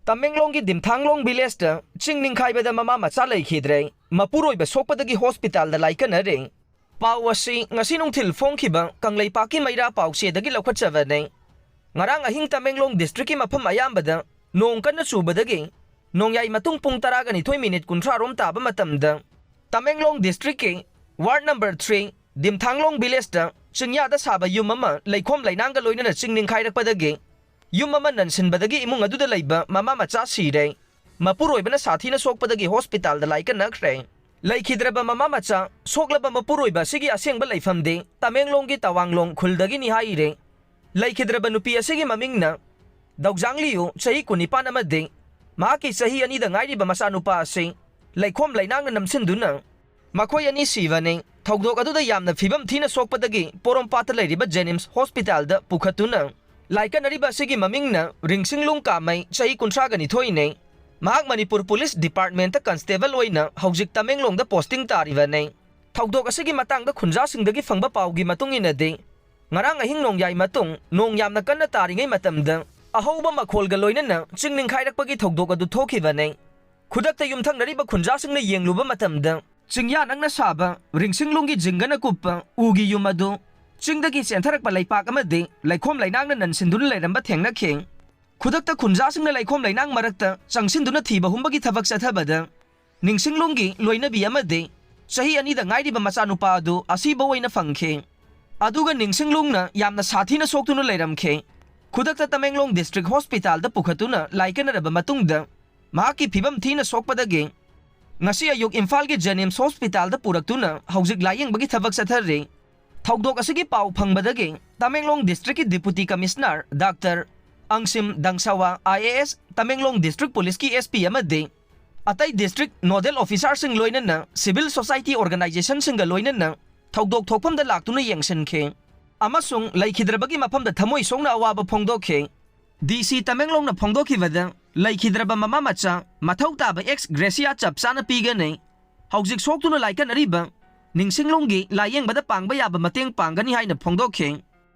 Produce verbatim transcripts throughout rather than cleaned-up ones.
ꯇꯃꯦꯡꯂꯣꯡꯒꯤ ꯗꯤꯝꯊꯥꯡꯂꯣꯡ ꯚꯤꯂꯦꯖꯇ ꯆꯤꯡ ꯅꯤꯡꯈꯥꯏꯕꯗ ꯃꯃꯥ ꯃꯆꯥ ꯂꯩꯈꯤꯗ꯭ꯔꯦ꯫ ꯃꯄꯨꯔꯣꯏꯕ ꯁꯣꯛꯄꯗꯒꯤ ꯍꯣꯁꯄꯤꯇꯥꯜꯗ ꯂꯥꯏꯀꯠꯅꯔꯦ꯫ ꯄꯥꯎ ꯑꯁꯤ ꯉꯁꯤ ꯅꯨꯡꯊꯤꯜ ꯐꯣꯡꯈꯤꯕ ꯀꯪꯂꯩꯄꯥꯛꯀꯤ ꯃꯩꯔꯥ ꯄꯥꯎꯆꯦꯗꯒꯤ ꯂꯧꯈꯠꯆꯕꯅꯤ꯫ ꯉꯔꯥꯡ ꯑꯍꯤꯡ ꯇꯃꯦꯡꯂꯣꯡ ꯗꯤꯁꯇ꯭ꯔꯤꯛꯀꯤ ꯃꯐꯝ ꯑꯌꯥꯝꯕꯗ ꯅꯣꯡ ꯀꯟꯅ ꯆꯨꯕꯗꯒꯤ ꯅꯣꯡꯌꯥꯏ ꯃꯇꯨꯡ ꯄꯨꯡ ꯇꯔꯥꯒ ꯅꯤꯊꯣꯏ ꯃꯤꯅꯤꯠ ꯀꯨꯟꯊ꯭ꯔꯥ ꯔꯣꯝ ꯇꯥꯕ ꯃꯇꯝꯗ ꯇꯃꯦꯡꯂꯣꯡ ꯗꯤꯁꯇ꯭ꯔꯤꯛꯀꯤ ꯋꯥꯔꯗ ꯅꯝꯕꯔ ꯊ꯭ꯔꯤ ꯗꯤꯝꯊꯥꯡꯂꯣꯡ ꯚꯤꯂꯦꯖꯇ ꯆꯤꯡꯌꯥꯗ ꯁꯥꯕ ꯌꯨꯝ ꯑꯃ ꯂꯩꯈꯣꯝ ꯂꯩꯅꯥꯡꯒ ꯂꯣꯏꯅꯅ ꯆꯤꯡ ꯅꯤꯡꯈꯥꯏꯔꯛꯄꯗꯒꯤ ꯌꯨꯝ ꯑꯃ ꯅꯟꯁꯤꯟꯕꯗꯒꯤ ꯏꯃꯨꯡ ꯑꯗꯨꯗ ꯂꯩꯕ ꯃꯃꯥ ꯃꯆꯥ ꯁꯤꯔꯦ꯫ ꯃꯄꯨꯔꯣꯏꯕꯅ ꯁꯥꯊꯤꯅ ꯁꯣꯛꯄꯗꯒꯤ ꯍꯣꯁꯄꯤꯇꯥꯜꯗ ꯂꯥꯏꯀꯠꯅꯈ꯭ꯔꯦ꯫ ꯂꯩꯈꯤꯗ꯭ꯔꯕ ꯃꯃꯥ ꯃꯆꯥ, ꯁꯣꯛꯂꯕ ꯃꯄꯨꯔꯣꯏꯕ ꯑꯁꯤꯒꯤ ꯑꯁꯦꯡꯕ ꯂꯩꯐꯝꯗꯤ ꯇꯃꯦꯡꯂꯣꯡꯒꯤ ꯇꯋꯥꯡꯂꯣꯡ ꯈꯨꯜꯗꯒꯤꯅꯤ ꯍꯥꯏꯔꯦ꯫ ꯂꯩꯈꯤꯗ꯭ꯔꯕ ꯅꯨꯄꯤ ꯑꯁꯤꯒꯤ ꯃꯃꯤꯡꯅ ꯗꯧꯖꯥꯡ ꯂꯤꯌꯨ, ꯆꯍꯤ ꯀꯨꯟꯅꯤꯄꯥꯟ ꯑꯃꯗꯤ ꯃꯍꯥꯛꯀꯤ ꯆꯍꯤ ꯑꯅꯤꯗ ꯉꯥꯏꯔꯤꯕ ꯃꯆꯥꯅꯨꯄꯥ ꯑꯁꯤ ꯂꯩꯈꯣꯝ ꯂꯩꯅꯥꯡꯅ ꯅꯝꯁꯤꯟꯗꯨꯅ ꯃꯈꯣꯏ ꯑꯅꯤ ꯁꯤꯕꯅꯤ꯫ ꯊꯧꯗꯣꯛ ꯑꯗꯨꯗ ꯌꯥꯝꯅ ꯐꯤꯕꯝ ꯊꯤꯅ ꯁꯣꯛꯄꯗꯒꯤ ꯄꯣꯔꯣꯝꯄꯥꯠꯇ ꯂꯩꯔꯤꯕ ꯖꯦꯅꯤꯝꯁ ꯍꯣꯁꯄꯤꯇꯥꯜꯗ ꯄꯨꯈꯠꯇꯨꯅ ꯂꯥꯏꯀꯠꯅꯔꯤꯕ ꯑꯁꯤꯒꯤ ꯃꯃꯤꯡꯅ ꯔꯤꯡꯁꯤꯡꯂꯨꯡ ꯀꯥꯃꯩ, ꯆꯍꯤ ꯀꯨꯟꯊ꯭ꯔꯥꯒ ꯅꯤꯊꯣꯏꯅꯤ꯫ ꯃꯍꯥꯛ ꯃꯅꯤꯄꯨꯔ ꯄꯨꯂꯤꯁ ꯗꯤꯄꯥꯔꯠꯃꯦꯟꯠꯇ ꯀꯟꯁꯇꯦꯕꯜ ꯑꯣꯏꯅ ꯍꯧꯖꯤꯛ ꯇꯃꯦꯡꯂꯣꯡꯗ ꯄꯣꯁꯇꯤꯡ ꯇꯥꯔꯤꯕꯅꯤ꯫ ꯊꯧꯗꯣꯛ ꯑꯁꯤꯒꯤ ꯃꯇꯥꯡꯗ ꯈꯨꯟꯖꯥꯁꯤꯡꯗꯒꯤ ꯐꯪꯕ ꯄꯥꯎꯒꯤ ꯃꯇꯨꯡ ꯏꯟꯅꯗꯤ, ꯉꯔꯥꯡ ꯑꯍꯤꯡ ꯅꯣꯡꯌꯥꯏ ꯃꯇꯨꯡ ꯅꯣꯡ ꯌꯥꯝꯅ ꯀꯟꯅ ꯇꯥꯔꯤꯉꯩ ꯃꯇꯝꯗ ꯑꯍꯧꯕ ꯃꯈꯣꯜꯒ ꯂꯣꯏꯅꯅ ꯆꯤꯡ ꯅꯤꯡꯈꯥꯏꯔꯛꯄꯒꯤ ꯊꯧꯗꯣꯛ ꯑꯗꯨ ꯊꯣꯛꯈꯤꯕꯅꯤ꯫ ꯈꯨꯗꯛꯇ ꯌꯨꯝꯊꯪꯅꯔꯤꯕ ꯈꯨꯟꯖꯥꯁꯤꯡꯅ ꯌꯦꯡꯂꯨꯕ ꯃꯇꯝꯗ, ꯆꯤꯡꯌꯥ ꯅꯛꯅ ꯁꯥꯕ ꯔꯤꯡꯁꯤꯡꯂꯨꯡꯒꯤ ꯖꯤꯡꯒꯅ ꯀꯨꯞꯄ ꯎꯒꯤ ꯌꯨꯝ ꯑꯗꯨ ꯆꯤꯡꯗꯒꯤ ꯆꯦꯟꯊꯔꯛꯄ ꯂꯩꯄꯥꯛ ꯑꯃꯗꯤ ꯂꯩꯈꯣꯝ ꯂꯩꯅꯥꯡꯅ ꯅꯟꯁꯤꯟꯗꯨꯅ ꯂꯩꯔꯝꯕ ꯊꯦꯡꯅꯈꯤ꯫ ꯈꯨꯗꯛꯇ ꯈꯨꯟꯖꯥꯁꯤꯡꯅ ꯂꯩꯈꯣꯝ ꯂꯩꯅꯥꯡ ꯃꯔꯛꯇ ꯆꯪꯁꯤꯟꯗꯨꯅ ꯊꯤꯕ ꯍꯨꯝꯕꯒꯤ ꯊꯕꯛ ꯆꯠꯊꯕꯗ, ꯅꯤꯡꯁꯤꯡꯂꯨꯡꯒꯤ ꯂꯣꯏꯅꯕꯤ ꯑꯃꯗꯤ ꯆꯍꯤ ꯑꯅꯤꯗ ꯉꯥꯏꯔꯤꯕ ꯃꯆꯥꯅꯨꯄꯥ ꯑꯗꯨ ꯑꯁꯤꯕ ꯑꯣꯏꯅ ꯐꯪꯈꯤ꯫ ꯑꯗꯨꯒ ꯅꯤꯡꯁꯤꯡꯂꯨꯡꯅ ꯌꯥꯝꯅ ꯁꯥꯊꯤꯅ ꯁꯣꯛꯇꯨꯅ ꯂꯩꯔꯝꯈꯤ꯫ ꯈꯨꯗꯛꯇ ꯇꯃꯦꯡꯂꯣꯡ ꯗꯤꯁꯇ꯭ꯔꯤꯛ ꯍꯣꯁꯄꯤꯇꯥꯜꯗ ꯄꯨꯈꯠꯇꯨꯅ ꯂꯥꯏꯀꯠꯅꯔꯕ ꯃꯇꯨꯡꯗ, ꯃꯍꯥꯛꯀꯤ ꯐꯤꯕꯝ ꯊꯤꯅ ꯁꯣꯛꯄꯗꯒꯤ ꯉꯁꯤ ꯑꯌꯨꯛ ꯏꯝꯐꯥꯜꯒꯤ ꯖꯦꯅꯤꯝꯁ ꯍꯣꯁꯄꯤꯇꯥꯜꯗ ꯄꯨꯔꯛꯇꯨꯅ ꯍꯧꯖꯤꯛ ꯂꯥꯌꯦꯡꯕꯒꯤ ꯊꯕꯛ ꯆꯠꯊꯔꯤ꯫ ꯊꯧꯗꯣꯛ ꯑꯁꯤꯒꯤ ꯄꯥꯎ ꯐꯪꯕꯗꯒꯤ ꯇꯃꯦꯡꯂꯣꯡ ꯗꯤꯁꯇ꯭ꯔꯤꯛꯀꯤ deputy commissioner doctor Angshim Dangshawa, I A S, Tamenglong district ꯄꯨꯂꯤꯁꯀꯤ ꯑꯦꯁ ꯄꯤ ꯑꯃꯗꯤ ꯑꯇꯩ ꯗꯤꯁꯇ꯭ꯔꯤꯛ ꯅꯣꯗꯦꯜ ꯑꯣꯐꯤꯁꯥꯔꯁꯤꯡ ꯂꯣꯏꯅꯅ ꯁꯤꯚꯤꯜ ꯁꯣꯁꯥꯏꯇꯤ ꯑꯣꯔꯒꯅꯥꯏꯖꯦꯁꯟꯁꯤꯡꯒ ꯂꯣꯏꯅꯅ ꯊꯧꯗꯣꯛ ꯊꯣꯛꯐꯝꯗ ꯂꯥꯛꯇꯨꯅ ꯌꯦꯡꯁꯤꯟꯈꯤ ꯑꯃꯁꯨꯡ ꯂꯩꯈꯤꯗ꯭ꯔꯕꯒꯤ ꯃꯐꯝꯗ ꯊꯃꯣꯏ ꯁꯣꯛꯅ ꯑꯋꯥꯕ ꯐꯣꯡꯗꯣꯛꯈꯤ꯫ ꯗꯤ ꯁꯤ ꯇꯃꯦꯡꯂꯣꯡꯅ ꯐꯣꯡꯗꯣꯛꯈꯤꯕꯗ, ꯂꯩꯈꯤꯗ꯭ꯔꯕ ꯃꯃꯥ ꯃꯆꯥ ꯃꯊꯧ ꯇꯥꯕ ꯑꯦꯛꯁ ꯒ꯭ꯔꯦꯁꯤꯌꯥ ꯆꯞ ꯆꯥꯅ ꯄꯤꯒꯅꯤ꯫ ꯍꯧꯖꯤꯛ ꯁꯣꯛꯇꯨꯅ ꯂꯥꯏꯀꯠꯅꯔꯤꯕ ꯅꯤꯡꯁꯤꯡꯂꯨꯡꯒꯤ ꯂꯥꯌꯦꯡꯕꯗ ꯄꯥꯡꯕ ꯌꯥꯕ ꯃꯇꯦꯡ ꯄꯥꯡꯒꯅꯤ ꯍꯥꯏꯅ ꯐꯣꯡꯗꯣꯛꯈꯤ꯫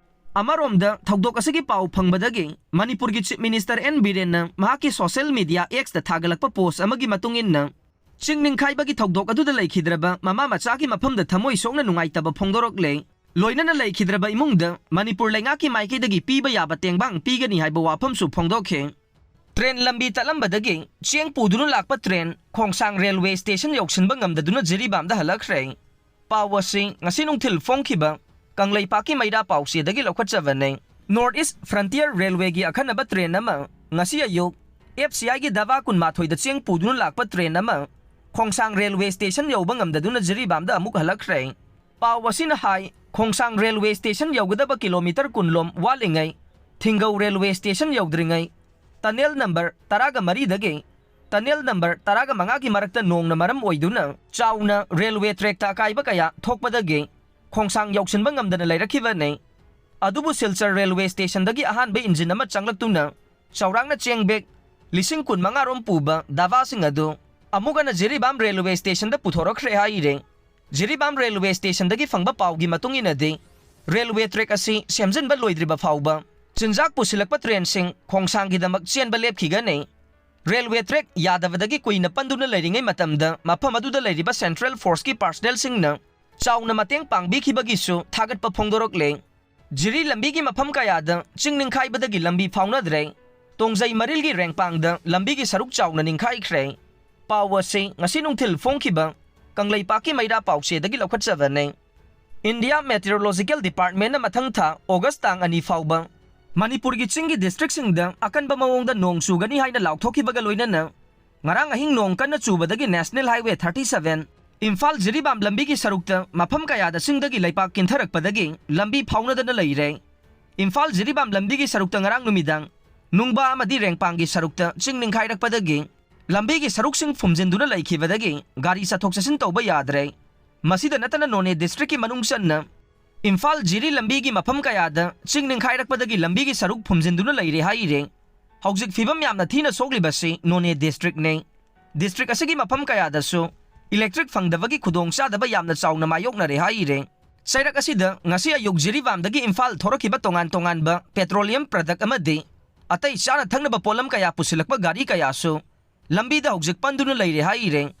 ꯑꯃꯔꯣꯝꯗ, ꯊꯧꯗꯣꯛ ꯑꯁꯤꯒꯤ ꯄꯥꯎ ꯐꯪꯕꯗꯒꯤ ꯃꯅꯤꯄꯨꯔꯒꯤ Chief Minister ꯑꯦꯟ ꯕꯤꯔꯦꯟꯅ ꯃꯍꯥꯛꯀꯤ social media Xꯇ ꯊꯥꯒꯠꯂꯛꯄ post ꯑꯃꯒꯤ ꯃꯇꯨꯡ ꯏꯟꯅ, ꯆꯤꯡ ꯅꯤꯡꯈꯥꯏꯕꯒꯤ ꯊꯧꯗꯣꯛ ꯑꯗꯨꯗ ꯂꯩꯈꯤꯗ꯭ꯔꯕ ꯃꯃꯥ ꯃꯆꯥꯒꯤ ꯃꯐꯝꯗ ꯊꯃꯣꯏ ꯁꯣꯛꯅ ꯅꯨꯡꯉꯥꯏꯇꯕ ꯐꯣꯡꯗꯣꯔꯛꯂꯦ꯫ ꯂꯣꯏꯅꯅ ꯂꯩꯈꯤꯗ꯭ꯔꯕ ꯏꯃꯨꯡꯗ ꯃꯅꯤꯄꯨꯔ ꯂꯩꯉꯥꯛꯀꯤ ꯃꯥꯏꯀꯩꯗꯒꯤ ꯄꯤꯕ ꯌꯥꯕ ꯇꯦꯡꯕꯥꯡ ꯄꯤꯒꯅꯤ ꯍꯥꯏꯕ ꯋꯥꯐꯝꯁꯨ ꯐꯣꯡꯗꯣꯛꯈꯤ꯫ ꯇ꯭ꯔꯦꯟ ꯂꯝꯕꯤ ꯇꯠꯂꯝꯕꯗꯒꯤ ꯆꯦꯡ ꯄꯨꯗꯨꯅ ꯂꯥꯛꯄ ꯇ꯭ꯔꯦꯟ ꯈꯣꯡꯁꯥꯡ ꯔꯦꯜꯋꯦ ꯁ꯭ꯇꯦꯁꯟ ꯌꯧꯁꯤꯟꯕ ꯉꯝꯗꯗꯨꯅ ꯖꯤꯔꯤꯕꯥꯝꯗ ꯍꯜꯂꯛꯈ꯭ꯔꯦ꯫ ꯄꯥꯎ ꯑꯁꯤ ꯉꯁꯤ ꯅꯨꯡꯊꯤꯜ ꯐꯣꯡꯈꯤꯕ ꯀꯪꯂꯩꯄꯥꯛꯀꯤ ꯃꯩꯔꯥ ꯄꯥꯎꯆꯦꯗꯒꯤ ꯂꯧꯈꯠꯆꯕꯅꯤ꯫ North East Frontier Railwayꯒꯤ ꯑꯈꯟꯅꯕ ꯇ꯭ꯔꯦꯟ ꯑꯃ ꯉꯁꯤ ꯑꯌꯨꯛ ꯑꯦꯐ ꯁꯤ ꯑꯥꯏꯒꯤ ꯗꯕꯥ ꯀꯨꯟꯃꯥꯊꯣꯏꯗ ꯆꯦꯡ ꯄꯨꯗꯨꯅ ꯂꯥꯛꯄ ꯇ꯭ꯔꯦꯟ ꯑꯃ ꯈꯣꯡꯁꯥꯡ ꯔꯦꯜꯋꯦ ꯁ꯭ꯇꯦꯁꯟ ꯌꯧꯕ ꯉꯝꯗꯗꯨꯅ ꯖꯤꯔꯤꯕꯥꯝꯗ ꯑꯃꯨꯛ ꯍꯜꯂꯛꯈ꯭ꯔꯦ꯫ ꯄꯥꯎ ꯑꯁꯤꯅ ꯍꯥꯏ, ꯈꯣꯡꯁꯥꯡ ꯔꯦꯜꯋꯦ ꯁ꯭ꯇꯦꯁꯟ ꯌꯧꯒꯗꯕ ꯀꯤꯂꯣꯃꯤꯇꯔ ꯀꯨꯟ ꯂꯣꯝ ꯋꯥꯠꯂꯤꯉꯩ, ꯊꯤꯡꯒꯧ ꯔꯦꯜꯋꯦ ꯁ꯭ꯇꯦꯁꯟ ꯌꯧꯗ꯭ꯔꯤꯉꯩ, ꯇꯅꯦꯜ ꯅꯝꯕꯔ ꯇꯔꯥꯒ ꯃꯔꯤꯗꯒꯤ ꯇꯅꯦꯜ ꯅꯝꯕꯔ ꯇꯔꯥꯒ ꯃꯉꯥꯒꯤ ꯃꯔꯛꯇ ꯅꯣꯡꯅ ꯃꯔꯝ ꯑꯣꯏꯗꯨꯅ ꯆꯥꯎꯅ ꯔꯦꯜꯋꯦ ꯇ꯭ꯔꯦꯛꯇ ꯑꯀꯥꯏꯕ ꯀꯌꯥ ꯊꯣꯛꯄꯗꯒꯤ ꯈꯣꯡꯁꯥꯡ ꯌꯧꯁꯤꯟꯕ ꯉꯝꯗꯅ ꯂꯩꯔꯛꯈꯤꯕꯅꯤ꯫ ꯑꯗꯨꯕꯨ ꯁꯤꯜꯆꯔ ꯔꯦꯜꯋꯦ ꯁ꯭ꯇꯦꯁꯟꯗꯒꯤ ꯑꯍꯥꯟꯕ ꯏꯟꯖꯤꯟ ꯑꯃ ꯆꯪꯂꯛꯇꯨꯅ ꯆꯥꯎꯔꯥꯛꯅ ꯆꯦꯡ ꯕꯦꯒ ꯂꯤꯁꯤꯡ ꯀꯨꯟ ꯃꯉꯥ ꯔꯣꯝ ꯄꯨꯕ ꯗꯥꯕꯥꯁꯤꯡ ꯑꯗꯨ ꯑꯃꯨꯛ ꯍꯟꯅ ꯖꯤꯔꯤꯕꯥꯝ ꯔꯦꯜꯋꯦ ꯁ꯭ꯇꯦꯁꯟꯗ ꯄꯨꯊꯣꯔꯛꯈ꯭ꯔꯦ ꯍꯥꯏꯔꯦ꯫ ꯖꯤꯔꯤꯕꯥꯝ ꯔꯦꯜꯋꯦ ꯁ꯭ꯇꯦꯁꯟꯗꯒꯤ ꯐꯪꯕ ꯄꯥꯎꯒꯤ ꯃꯇꯨꯡ ꯏꯟꯅꯗꯤ, ꯔꯦꯜꯋꯦ ꯇ꯭ꯔꯦꯛ ꯑꯁꯤ ꯁꯦꯝꯖꯤꯟꯕ ꯂꯣꯏꯗ꯭ꯔꯤꯕ ꯐꯥꯎꯕ ꯆꯤꯟꯖꯥꯛ ꯄꯨꯁꯤꯜꯂꯛꯄ ꯇ꯭ꯔꯦꯟꯁꯤꯡ ꯈꯣꯡꯁꯥꯡꯒꯤꯗꯃꯛ ꯆꯦꯟꯕ ꯂꯦꯞꯈꯤꯒꯅꯤ꯫ ꯔꯦꯜꯋꯦ ꯇ꯭ꯔꯦꯛ ꯌꯥꯗꯕꯗꯒꯤ ꯀꯨꯏꯅ ꯄꯟꯗꯨꯅ ꯂꯩꯔꯤꯉꯩ ꯃꯇꯝꯗ ꯃꯐꯝ ꯑꯗꯨꯗ ꯂꯩꯔꯤꯕ ꯁꯦꯟꯇ꯭ꯔꯦꯜ ꯐꯣꯔꯁꯀꯤ ꯄꯥꯔꯁꯅꯦꯜꯁꯤꯡꯅ ꯆꯥꯎꯅ ꯃꯇꯦꯡ ꯄꯥꯡꯕꯤꯈꯤꯕꯒꯤꯁꯨ ꯊꯥꯒꯠꯄ ꯐꯣꯡꯗꯣꯔꯛꯂꯦ꯫ ꯖꯤꯔꯤ ꯂꯝꯕꯤꯒꯤ ꯃꯐꯝ ꯀꯌꯥꯗ ꯆꯤꯡ ꯅꯤꯡꯈꯥꯏꯕꯗꯒꯤ ꯂꯝꯕꯤ ꯐꯥꯎꯅꯗ꯭ꯔꯦ꯫ ꯇꯣꯡꯖꯩ ꯃꯔꯤꯜꯒꯤ ꯔꯦꯡꯄꯥꯡꯗ ꯂꯝꯕꯤꯒꯤ ꯁꯔꯨꯛ ꯆꯥꯎꯅ ꯅꯤꯡꯈꯥꯏꯈ꯭ꯔꯦ꯫ ꯄꯥꯎ ꯑꯁꯤ ꯉꯁꯤ ꯅꯨꯡꯊꯤꯜ ꯐꯣꯡꯈꯤꯕ ꯀꯪꯂꯩꯄꯥꯛꯀꯤ ꯃꯩꯔꯥ ꯄꯥꯎꯆꯦꯗꯒꯤ ꯂꯧꯈꯠꯆꯕꯅꯤ꯫ ꯏꯟꯗꯤꯌꯥ ꯃꯦꯇꯤꯑꯣꯔꯣꯂꯣꯖꯤꯀꯦꯜ ꯗꯤꯄꯥꯔꯠꯃꯦꯟꯅ ꯃꯊꯪ ꯊꯥ ꯑꯣꯒꯁ ꯇꯥꯡ ꯑꯅꯤ ꯐꯥꯎꯕ ꯃꯅꯤꯄꯨꯔꯒꯤ ꯆꯤꯡꯒꯤ ꯗꯤꯁꯇ꯭ꯔꯤꯛꯁꯤꯡꯗ ꯑꯀꯟꯕ ꯃꯑꯣꯡꯗ ꯅꯣꯡ ꯆꯨꯒꯅꯤ ꯍꯥꯏꯅ ꯂꯥꯎꯊꯣꯛꯈꯤꯕꯒ ꯂꯣꯏꯅꯅ, ꯉꯔꯥꯡ ꯑꯍꯤꯡ ꯅꯣꯡ ꯀꯟꯅ ꯆꯨꯕꯗꯒꯤ National Highway thirty seven, Imphal Jiribam ꯂꯝꯕꯤꯒꯤ ꯁꯔꯨꯛꯇ ꯃꯐꯝ ꯀꯌꯥꯗ ꯆꯤꯡꯗꯒꯤ ꯂꯩꯕꯥꯛ ꯀꯤꯟꯊꯔꯛꯄꯗꯒꯤ ꯂꯝꯕꯤ ꯐꯥꯎꯅꯗꯅ ꯂꯩꯔꯦ꯫ ꯏꯝꯐꯥꯜ ꯖꯤꯔꯤꯕꯥꯝ ꯂꯝꯕꯤꯒꯤ ꯁꯔꯨꯛꯇ ꯉꯔꯥꯡ ꯅꯨꯃꯤꯗꯥꯡ ꯅꯨꯡꯕꯥ ꯑꯃꯗꯤ ꯔꯦꯡꯄꯥꯡꯒꯤ ꯁꯔꯨꯛꯇ ꯆꯤꯡ ꯅꯤꯡꯈꯥꯏꯔꯛꯄꯗꯒꯤ ꯂꯝꯕꯤꯒꯤ ꯁꯔꯨꯛꯁꯤꯡ ꯐꯨꯝꯖꯤꯟꯗꯨꯅ ꯂꯩꯈꯤꯕꯗꯒꯤ ꯒꯥꯔꯤ ꯆꯠꯊꯣꯛ ꯆꯠꯁꯤꯟ ꯇꯧꯕ ꯌꯥꯗ꯭ꯔꯦ꯫ ꯃꯁꯤꯗ ꯅꯠꯇꯅ ꯅꯣꯅꯦ ꯗꯤꯁꯇ꯭ꯔꯤꯛꯀꯤ ꯃꯅꯨꯡ ꯆꯟꯅ ꯏꯝꯐꯥꯜ ꯖꯤꯔꯤ ꯂꯝꯕꯤꯒꯤ ꯃꯐꯝ ꯀꯌꯥꯗ ꯆꯤꯡ ꯅꯤꯡꯈꯥꯏꯔꯛꯄꯗꯒꯤ ꯂꯝꯕꯤꯒꯤ ꯁꯔꯨꯛ ꯐꯨꯝꯖꯤꯟꯗꯨꯅ ꯂꯩꯔꯦ ꯍꯥꯏꯔꯦ꯫ ꯍꯧꯖꯤꯛ ꯐꯤꯕꯝ ꯌꯥꯝꯅ ꯊꯤꯅ ꯁꯣꯛꯂꯤꯕꯁꯤ ꯅꯣꯅꯦ ꯗꯤꯁꯇ꯭ꯔꯤꯛꯅꯤ꯫ ꯗꯤꯁꯇ꯭ꯔꯤꯛ ꯑꯁꯤꯒꯤ ꯃꯐꯝ ꯀꯌꯥꯗꯁꯨ ꯏꯂꯦꯛꯇ꯭ꯔꯤꯛ ꯐꯪꯗꯕꯒꯤ ꯈꯨꯗꯣꯡꯆꯥꯗꯕ ꯌꯥꯝꯅ ꯆꯥꯎꯅ ꯃꯥꯌꯣꯛꯅꯔꯦ ꯍꯥꯏꯔꯦ꯫ ꯆꯩꯔꯛ ꯑꯁꯤꯗ ꯉꯁꯤ ꯑꯌꯨꯛ ꯖꯤꯔꯤꯕꯥꯝꯗꯒꯤ ꯏꯝꯐꯥꯜ ꯊꯣꯔꯛꯈꯤꯕ ꯇꯣꯉꯥꯟ ꯇꯣꯉꯥꯟꯕ petroleum product ꯑꯃꯗꯤ ꯑꯇꯩ ꯆꯥꯅ ꯊꯛꯅꯕ ꯄꯣꯠꯂꯝ ꯀꯌꯥ ꯄꯨꯁꯤꯜꯂꯛꯄ ꯒꯥꯔꯤ ꯀꯌꯥꯁꯨ ꯂꯝꯕꯤꯗ ꯍꯧꯖꯤꯛ ꯄꯟꯗꯨꯅ ꯂꯩꯔꯦ ꯍꯥꯏꯔꯦ꯫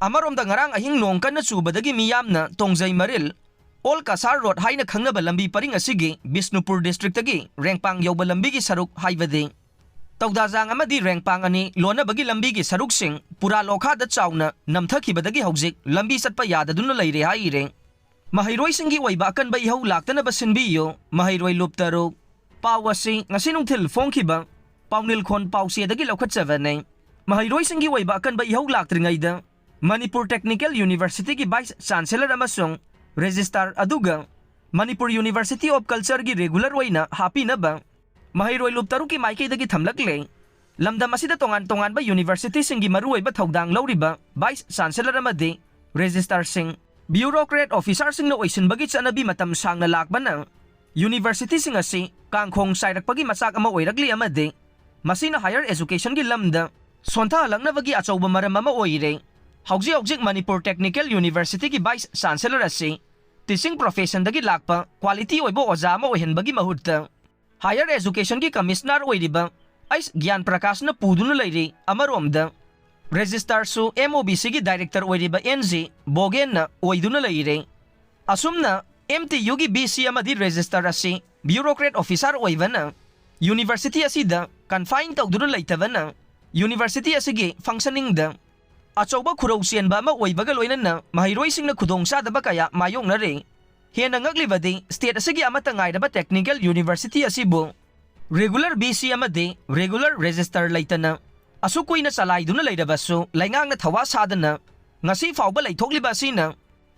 ꯑꯃꯔꯣꯝꯗ ꯉꯔꯥꯡ ꯑꯍꯤꯡ ꯅꯣꯡ ꯀꯟꯅ ꯆꯨꯕꯗꯒꯤ ꯃꯤꯌꯥꯝꯅ ꯇꯣꯡꯖꯩ ꯃꯔꯤꯜ, ꯑꯣꯜ ꯀꯁꯥꯔ ꯔꯣꯗ ꯍꯥꯏꯅ ꯈꯪꯅꯕ ꯂꯝꯕꯤ ꯄꯔꯤꯡ ꯑꯁꯤꯒꯤ ꯕꯤꯁꯅꯨꯄꯨꯔ ꯗꯤꯁꯇ꯭ꯔꯤꯛꯇꯒꯤ ꯔꯦꯡꯄꯥꯡ ꯌꯧꯕ ꯂꯝꯕꯤꯒꯤ ꯁꯔꯨꯛ ꯍꯥꯏꯕꯗꯤ ꯇꯧꯗꯥꯖꯥꯡ ꯑꯃꯗꯤ ꯔꯦꯡꯄꯥꯡ ꯑꯅꯤ ꯂꯣꯟꯅꯕꯒꯤ ꯂꯝꯕꯤꯒꯤ ꯁꯔꯨꯛꯁꯤꯡ ꯄꯨꯔꯥ ꯂꯣꯈꯥꯗ ꯆꯥꯎꯅ ꯅꯝꯊꯈꯤꯕꯗꯒꯤ ꯍꯧꯖꯤꯛ ꯂꯝꯕꯤ ꯆꯠꯄ ꯌꯥꯗꯗꯨꯅ ꯂꯩꯔꯦ ꯍꯥꯏꯔꯦ꯫ ꯃꯍꯩꯔꯣꯏꯁꯤꯡꯒꯤ ꯑꯣꯏꯕ ꯑꯀꯟꯕ ꯏꯍꯧ ꯂꯥꯛꯇꯅꯕ ꯁꯤꯟꯕꯤꯌꯨ, ꯃꯍꯩꯔꯣꯏ ꯂꯨꯞ ꯇꯔꯨꯛ꯫ ꯄꯥꯎ ꯑꯁꯤ ꯉꯁꯤ ꯅꯨꯡꯊꯤꯜ ꯐꯣꯡꯈꯤꯕ ꯄꯥꯎꯅꯤꯜꯈꯣꯟ ꯄꯥꯎꯆꯦꯗꯒꯤ ꯂꯧꯈꯠꯆꯕꯅꯤ꯫ ꯃꯍꯩꯔꯣꯏꯁꯤꯡꯒꯤ ꯑꯣꯏꯕ ꯑꯀꯟꯕ ꯏꯍꯧ ꯂꯥꯛꯇ꯭ꯔꯤꯉꯩꯗ ꯃꯅꯤꯄꯨꯔ ꯇꯦꯛꯅꯤꯀꯦꯜ ꯌꯨꯅꯤꯚꯔꯁꯤꯇꯤꯒꯤ ꯚꯥꯏꯁ ꯆꯥꯟꯁꯦꯂꯔ ꯑꯃꯁꯨꯡ ꯔꯦꯖꯤꯁꯇ꯭ꯔꯥꯔ ꯑꯗꯨꯒ ꯃꯅꯤꯄꯨꯔ ꯌꯨꯅꯤꯚꯔꯁꯤꯇꯤ ꯑꯣꯐ ꯀꯜꯆꯔꯒꯤ ꯔꯤꯒꯨꯂꯔ ꯑꯣꯏꯅ ꯍꯥꯞꯄꯤꯅꯕ ꯃꯍꯩꯔꯣꯏ ꯂꯨꯞ ꯇꯔꯨꯛꯀꯤ ꯃꯥꯏꯀꯩꯗꯒꯤ ꯊꯝꯂꯛꯂꯦ꯫ ꯂꯝꯗꯝ ꯑꯁꯤꯗ ꯇꯣꯉꯥꯟ ꯇꯣꯉꯥꯟꯕ ꯌꯨꯅꯤꯚꯔꯁꯤꯇꯤꯁꯤꯡꯒꯤ ꯃꯔꯨꯑꯣꯏꯕ ꯊꯧꯗꯥꯡ ꯂꯧꯔꯤꯕ ꯚꯥꯏꯁ ꯆꯥꯟꯁꯦꯂꯔ ꯑꯃꯗꯤ ꯔꯦꯖꯤꯁꯇ꯭ꯔꯥꯔꯁꯤꯡ, ꯕ꯭ꯌꯨꯔꯣꯀ꯭ꯔꯦꯠ ꯑꯣꯐꯤꯁꯥꯔꯁꯤꯡꯅ ꯑꯣꯏꯁꯤꯟꯕꯒꯤ ꯆꯠꯅꯕꯤ ꯃꯇꯝ ꯁꯥꯡꯅ ꯂꯥꯛꯄꯅ ꯌꯨꯅꯤꯚꯔꯁꯤꯇꯤꯁꯤꯡ ꯑꯁꯤ ꯀꯥꯡꯈꯣꯡ ꯆꯥꯏꯔꯛꯄꯒꯤ ꯃꯆꯥꯛ ꯑꯃ ꯑꯣꯏꯔꯛꯂꯤ ꯑꯃꯗꯤ ꯃꯁꯤꯅ ꯍꯥꯌꯔ ꯑꯦꯖꯨꯀꯦꯁꯟꯒꯤ ꯂꯝꯗ ꯁꯣꯟꯊꯍꯜꯂꯛꯅꯕꯒꯤ ꯑꯆꯧꯕ ꯃꯔꯝ ꯑꯃ ꯑꯣꯏꯔꯦ꯫ ꯍꯧꯖꯤꯛ ꯍꯧꯖꯤꯛ ꯃꯅꯤꯄꯨꯔ ꯇꯦꯛꯅꯤꯀꯦꯜ ꯌꯨꯅꯤꯚꯔꯁꯤꯇꯤꯒꯤ ꯚꯥꯏꯁ ꯆꯥꯟꯁꯦꯂꯔ ꯑꯁꯤ ꯇꯤꯆꯤꯡ ꯄ꯭ꯔꯣꯐꯦꯁꯟꯗꯒꯤ ꯂꯥꯛꯄ ꯀ꯭ꯋꯥꯂꯤꯇꯤ ꯑꯣꯏꯕ ꯑꯣꯖꯥ ꯑꯃ ꯑꯣꯏꯍꯟꯕꯒꯤ ꯃꯍꯨꯠꯇ ꯍꯥꯌꯔ ꯑꯦꯖꯨꯀꯦꯁꯟꯒꯤ ꯀꯃꯤꯁꯅꯔ ꯑꯣꯏꯔꯤꯕ ꯑꯩꯁ ꯒ꯭ꯌꯥꯟ ꯄ꯭ꯔꯀꯥꯁꯅ ꯄꯨꯗꯨꯅ ꯂꯩꯔꯤ꯫ ꯑꯃꯔꯣꯝꯗ ꯔꯦꯖꯤꯁꯇ꯭ꯔꯥꯔꯁꯨ ꯑꯦꯝ ꯑꯣ ꯕꯤ ꯁꯤꯒꯤ ꯗꯥꯏꯔꯦꯛꯇꯔ ꯑꯣꯏꯔꯤꯕ ꯑꯦꯟ ꯖꯤ ꯕꯣꯒꯦꯟꯅ ꯑꯣꯏꯗꯨꯅ ꯂꯩꯔꯦ꯫ ꯑꯁꯨꯝꯅ ꯑꯦꯝ ꯇꯤ ꯌꯨꯒꯤ ꯚꯤ ꯁꯤ ꯑꯃꯗꯤ ꯔꯦꯖꯤꯁꯇ꯭ꯔꯥꯔ ꯑꯁꯤ ꯕ꯭ꯌꯨꯔꯣꯀ꯭ꯔꯦꯠ ꯑꯣꯐꯤꯁꯥꯔ ꯑꯣꯏꯕꯅ ꯌꯨꯅꯤꯚꯔꯁꯤꯇꯤ ꯑꯁꯤꯗ ꯀꯟꯐꯥꯏꯟ ꯇꯧꯗꯨꯅ ꯂꯩꯇꯕꯅ ꯌꯨꯅꯤꯚꯔꯁꯤꯇꯤ ꯑꯁꯤꯒꯤ ꯐꯪꯁꯅꯤꯡꯗ ꯑꯆꯧꯕ ꯈꯨꯔꯧ ꯆꯦꯟꯕ ꯑꯃ ꯑꯣꯏꯕꯒ ꯂꯣꯏꯅꯅ ꯃꯍꯩꯔꯣꯏꯁꯤꯡꯅ ꯈꯨꯗꯣꯡꯆꯥꯗꯕ ꯀꯌꯥ ꯃꯥꯌꯣꯛꯅꯔꯦ꯫ ꯍꯦꯟꯅ ꯉꯛꯂꯤꯕꯗꯤ ꯁ꯭ꯇꯦꯠ ꯑꯁꯤꯒꯤ ꯑꯃꯠꯇ ꯉꯥꯏꯔꯕ ꯇꯦꯛꯅꯤꯀꯦꯜ ꯌꯨꯅꯤꯚꯔꯁꯤꯇꯤ ꯑꯁꯤꯕꯨ ꯔꯤꯒꯨꯂꯔ ꯚꯤ ꯁꯤ ꯑꯃꯗꯤ ꯔꯤꯒꯨꯂꯔ ꯔꯦꯖꯤꯁꯇ꯭ꯔꯥꯔ ꯂꯩꯇꯅ ꯑꯁꯨꯛ ꯀꯨꯏꯅ ꯆꯂꯥꯏꯗꯨꯅ ꯂꯩꯔꯕꯁꯨ ꯂꯩꯉꯥꯛꯅ ꯊꯋꯥ ꯁꯥꯗꯅ ꯉꯁꯤ ꯐꯥꯎꯕ ꯂꯩꯊꯣꯛꯂꯤꯕ ꯑꯁꯤꯅ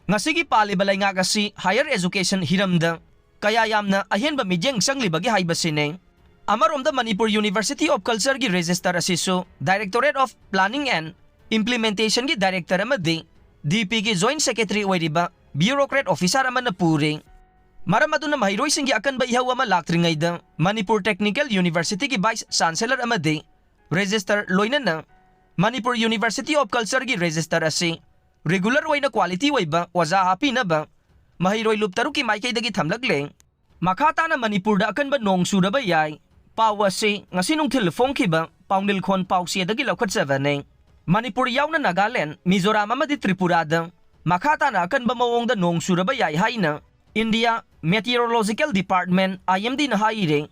ꯉꯁꯤꯒꯤ ꯄꯥꯜꯂꯤꯕ ꯂꯩꯉꯥꯛ ꯑꯁꯤ ꯍꯥꯌꯔ ꯑꯦꯖꯨꯀꯦꯁꯟ ꯍꯤꯔꯝꯗ ꯀꯌꯥ ꯌꯥꯝꯅ ꯑꯍꯦꯟꯕ ꯃꯤꯠꯌꯦꯡ ꯆꯪꯂꯤꯕꯒꯦ ꯍꯥꯏꯕꯁꯤꯅꯤ꯫ ꯑꯃꯔꯣꯝꯗ ꯃꯅꯤꯄꯨꯔ ꯌꯨꯅꯤꯚꯔꯁꯤꯇꯤ ꯑꯣꯐ ꯀꯜꯆꯔꯒꯤ ꯔꯦꯖꯤꯁꯇ꯭ꯔꯥꯔ ꯑꯁꯤꯁꯨ Directorate of Planning and Implementationꯒꯤ ꯗꯥꯏꯔꯦꯛꯇꯔ ꯑꯃꯗꯤ ꯗꯤ ꯄꯤꯒꯤ ꯖꯣꯏꯟꯠ ꯁꯦꯀ꯭ꯔꯦꯇꯔꯤ ꯑꯣꯏꯔꯤꯕ ꯕ꯭ꯌꯨꯔꯣꯀ꯭ꯔꯦꯠ ꯑꯣꯐꯤꯁꯥꯔ ꯑꯃꯅ ꯄꯨꯔꯤ꯫ ꯃꯔꯝ ꯑꯗꯨꯅ ꯃꯍꯩꯔꯣꯏꯁꯤꯡꯒꯤ ꯑꯀꯟꯕ ꯏꯍꯧ ꯑꯃ ꯂꯥꯛꯇ꯭ꯔꯤꯉꯩꯗ ꯃꯅꯤꯄꯨꯔ ꯇꯦꯛꯅꯤꯀꯦꯜ ꯌꯨꯅꯤꯚꯔꯁꯤꯇꯤꯒꯤ ꯚꯥꯏꯁ ꯆꯥꯟꯁꯦꯂꯔ ꯑꯃꯗꯤ ꯔꯦꯖꯤꯁꯇ꯭ꯔꯥꯔ ꯂꯣꯏꯅꯅ ꯃꯅꯤꯄꯨꯔ ꯌꯨꯅꯤꯚꯔꯁꯤꯇꯤ ꯑꯣꯐ ꯀꯜꯆꯔꯒꯤ ꯔꯦꯖꯤꯁꯇ꯭ꯔꯥꯔ ꯑꯁꯤ ꯔꯤꯒꯨꯂꯔ ꯑꯣꯏꯅ ꯀ꯭ꯋꯥꯂꯤꯇꯤ ꯑꯣꯏꯕ ꯑꯣꯖꯥ ꯍꯥꯞꯄꯤꯅꯕ ꯃꯍꯩꯔꯣꯏ ꯂꯨꯞ ꯇꯔꯨꯛꯀꯤ ꯃꯥꯏꯀꯩꯗꯒꯤ ꯊꯝꯂꯛꯂꯦ꯫ ꯃꯈꯥ ꯇꯥꯅ ꯃꯅꯤꯄꯨꯔꯗ ꯑꯀꯟꯕ ꯅꯣꯡ ꯆꯨꯔꯕ ꯌꯥꯏ꯫ ꯄꯥꯎ ꯑꯁꯤ ꯉꯁꯤ ꯅꯨꯡꯊꯤꯜ ꯐꯣꯡꯈꯤꯕ ꯄꯥꯎꯅꯤꯜꯈꯣꯟ ꯄꯥꯎꯆꯦꯗꯒꯤ ꯂꯧꯈꯠꯆꯕꯅꯤ꯫ ꯃꯅꯤꯄꯨꯔ ꯌꯥꯎꯅ ꯅꯥꯒꯥꯂꯦꯟ, ꯃꯤꯖꯣꯔꯥꯝ ꯑꯃꯗꯤ ꯇ꯭ꯔꯤꯄꯨꯔꯥꯗ ꯃꯈꯥ ꯇꯥꯅ ꯑꯀꯟꯕ ꯃꯑꯣꯡꯗ ꯅꯣꯡ ꯆꯨꯔꯕ ꯌꯥꯏ ꯍꯥꯏꯅ India Meteorological Department, IMDꯅ ꯍꯥꯏꯔꯦ꯫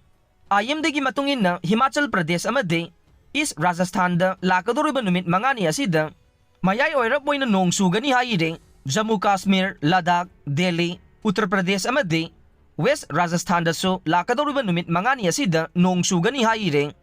IMDꯒꯤ ꯃꯇꯨꯡ ꯏꯟꯅ ꯍꯤꯃꯥꯆꯜ ꯄ꯭ꯔꯗꯦꯁ ꯑꯃꯗꯤ ꯏꯁ ꯔꯥꯖꯁꯊꯥꯟꯗ ꯂꯥꯛꯀꯗꯧꯔꯤꯕ ꯅꯨꯃꯤꯠ ꯃꯉꯥꯅꯤ ꯑꯁꯤꯗ ꯃꯌꯥꯏ ꯑꯣꯏꯔꯞ ꯑꯣꯏꯅ ꯅꯣꯡ ꯆꯨꯒꯅꯤ ꯍꯥꯏꯔꯦ꯫ ꯖꯝꯃꯨ ꯀꯥꯁꯃꯤꯔ, ꯂꯗꯥꯈ, ꯗꯦꯜꯂꯤ, ꯎꯠꯇꯔ ꯄ꯭ꯔꯗꯦꯁ ꯑꯃꯗꯤ ꯋꯦꯁ ꯔꯥꯖꯁꯊꯥꯟꯗꯁꯨ ꯂꯥꯛꯀꯗꯧꯔꯤꯕ ꯅꯨꯃꯤꯠ ꯃꯉꯥꯅꯤ ꯑꯁꯤꯗ ꯅꯣꯡ ꯆꯨꯒꯅꯤ ꯍꯥꯏꯔꯦ꯫